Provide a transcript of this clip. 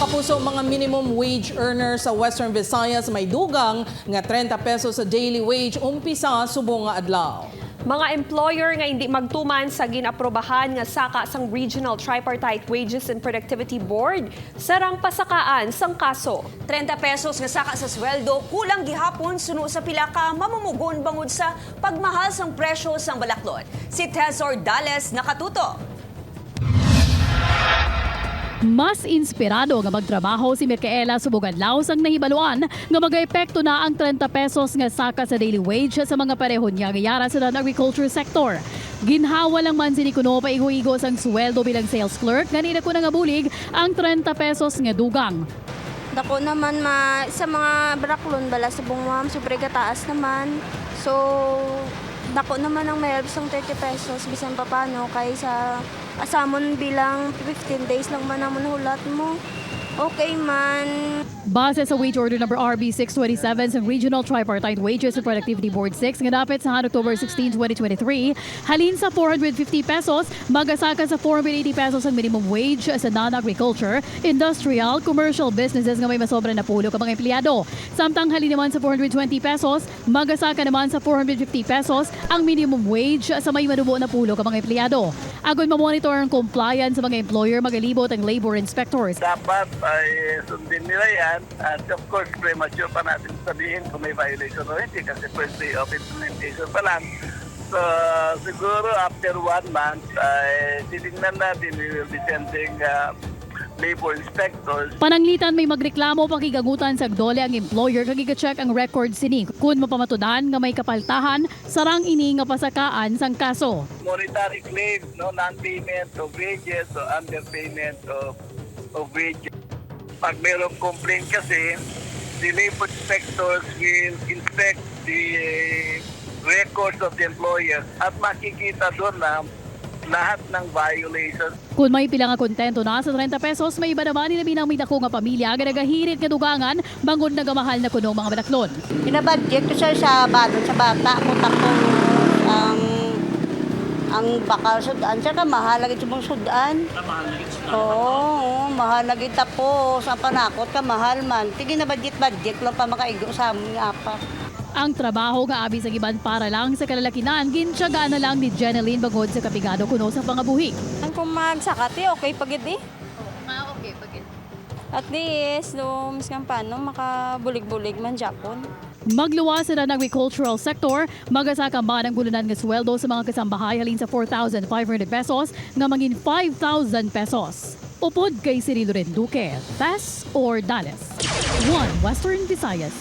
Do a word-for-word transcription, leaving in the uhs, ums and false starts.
Puso, mga minimum wage earner sa Western Visayas may dugang nga trenta pesos sa daily wage umpisa subong nga adlaw. Mga employer nga indi magtuman sa gin-aprobahan nga saka sang Regional Tripartite Wages and Productivity Board, sarang pasakaan sang kaso. Trenta pesos nga saka sa sweldo kulang gihapon suno sa pila ka mamumugon bangod sa pagmahal sang presyo sang balaklon. Si Tez Ordales nakatutok. Mas inspirado nga magtrabaho si Micaela subong adlaw sang nahibaluan nga magaepekto na ang trenta pesos nga saka sa daily wage sa mga pareho niya nga yara sa non-agriculture sector. Ginhawa lang man sini kuno paigo-igo sang sweldo bilang sales clerk, gani dako na nga bulig ang trenta pesos nga dugang. Dako naman ma-, sa mga baraklon bala subong, ma'am, sobre kataas naman. So, dako naman ang may help sang thirty pesos, bisan pa paano, kay sa asamon bilang fifteen days lang man namon hulat mo. Okay man. Base sa Wage Order Number R B six twenty-seven sang Regional Tripartite Wages and Productivity Board six nga dapit sa han October sixteen, twenty twenty-three, halin sa four hundred fifty pesos, magasaka sa four hundred eighty pesos ang minimum wage sa non-agriculture, industrial, commercial businesses nga may masobra na pulo ka mga empleyado. Samtang halin naman sa four hundred twenty pesos, magasaka naman sa four hundred fifty pesos ang minimum wage sa may manubo na pulo ka mga empleyado. Agon ma-monitor ang compliance sa mga employer, magalibot ang labor inspectors. Dapat ay sundin nila yan. At of course, premature pa natin sabihin kung may violation o hindi kasi first day of implementation pa lang. So, siguro after one month, ay titingnan natin, we will be sending uh, labor inspectors. Pananglitan may magreklamo, pakigagutan sa DOLE ang employer kag iga-check ang record sini. Kun mapamatudan nga may kapaltahan, sarang ini nga pasakaan sang kaso. Monetary claims, no, non-payment of wages o underpayment of, of wages. Pag mayroong complaint kasi, the labor inspectors will inspect the records of the employer at makikita doon na lahat ng violations. Kun may pila nga kontento na sa trenta pesos, may iba naman, hilabi na ang may dako nga pamilya nga nagahirit nga dugangan bangod nagamahal na kuno ang mga balaklon. Ginabudget ko, sir, sa balon sa bata ko, tapos ang, ang bakal sud-an, sir, ka mahal lagi sa mga sud-an. Ah, mahal lagi sud-an. Oo, oo, mahal lagi, tapos ang panakot ka mahal man. Sige na, budget-budget lang pa makaigo sa amon nga apa. Ang trabaho nga abi sa iban para lang sa kalalakinan, gintyagaan na lang ni Jeneline bangod sa kapigado kuno sa pangabuhi. Ang kung magsaka ti, okay pa gid eh. Ah, okay pa gid. At least, do, miskan paano, makabulig-bulig man gyapon. Magluwas sa non-agricultural sector, magasaka man ang bulanan nga sweldo sa mga kasambahay halin sa four thousand five hundred pesos nga mangin five thousand pesos. Upod kay Cirilo Renduque, Tess Ordales, One Western Visayas.